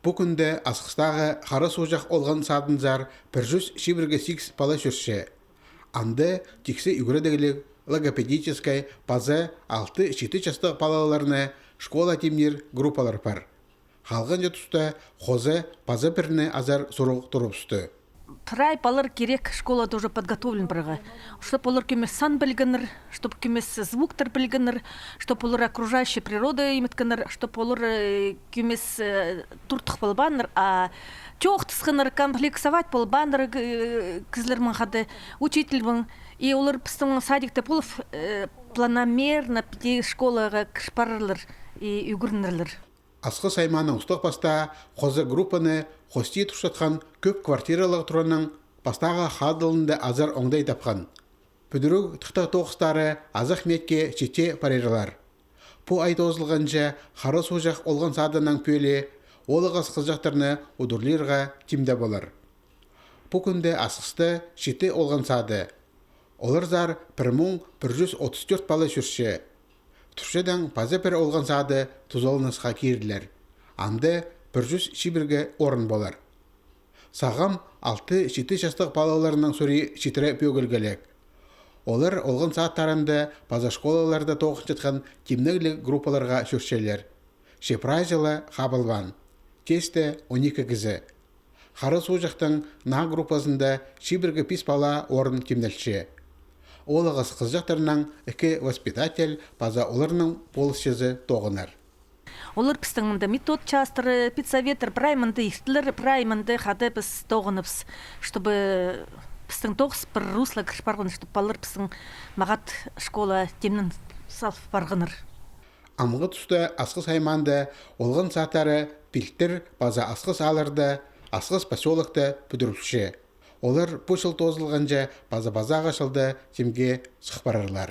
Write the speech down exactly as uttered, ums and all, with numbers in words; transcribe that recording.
Пу кӱнде Асхыстағы Хара Суғҷах олған садынзар пір чӱс чибіргі сигіс пала чӧрче. Анда тиксі ӱгредігліг, логопедическай паза алты-читі частығ палаларны школа тимнир группалар пар. Халғанҷы туста хоза паза пірні азар сурығ турыбысты. Прай палалар кирек школада уже подготовлен парарға. Чтоб олар кӧмес сан пілгеннер, чтоб кӧмес звуктар пілгеннер, чтоб олар окружающая природа иметкеннер, чтоб олар, э, кӧмес, э, туртых полбааннар, а чоохтасханнар, комплексовать полбааннар, э, кізілермен хада, учительмен. И олар пістің садикте полып, э, планомерно піди школаға кір парарлар и ӱгренерлер. Асхыс аймааның устағ-пастаа хоза группаны хости турчатхан кӧп квартиралығ тураның пастағы хадылында азар оңдай тапхан. Пӱдіріг тыхтағ тоғыстары азах миетке читче парирлар. Пу ай тоозылғанҷа Хара Суғҷах олған садынаң пӧлии оолағас хызыҷахтарны удурлирға тимде полар. Пу кӱнде Асхыста читі олған сады. Оларзар пір муң пір чӱс отыс тӧрт пала чӧрче. Турчадаң паза пір олған сады тузаланысха кирілер. Анда пір чӱс чибіргі орын полар. Сағам алты-читі частығ палаларның сурии читіре пӧгілгілек. Олар олған садтарында паза школаларда тоғынчатхан тимнегліг группаларға чӧрчелер. Че прайзы ла хабылбаан. Тесте он ікі кізі. Хара Суғҷахтың наа группазында чибіргі пис пала орын тимнелче. Оолағас хызыҷахтарнаң ікі воспитатель паза оларның полысчызы тоғынар. Олар пістің мында методчастар, педсоветтер, прай мында иртілер, прай мында хада піс тоғыныбыс, чтобы пістің тоғыс пір русло кір парған, чтобы палалар пістің мағат школа тимнен салып парғаннар. Амғы туста Асхыс аймаанда олған садтары Пилтір паза Асхыс аалларда, Асхыс посёлокта пӱдірілче. Олар пу чыл тоозылғанҷа паза пазағы чылда тимге сых парарлар.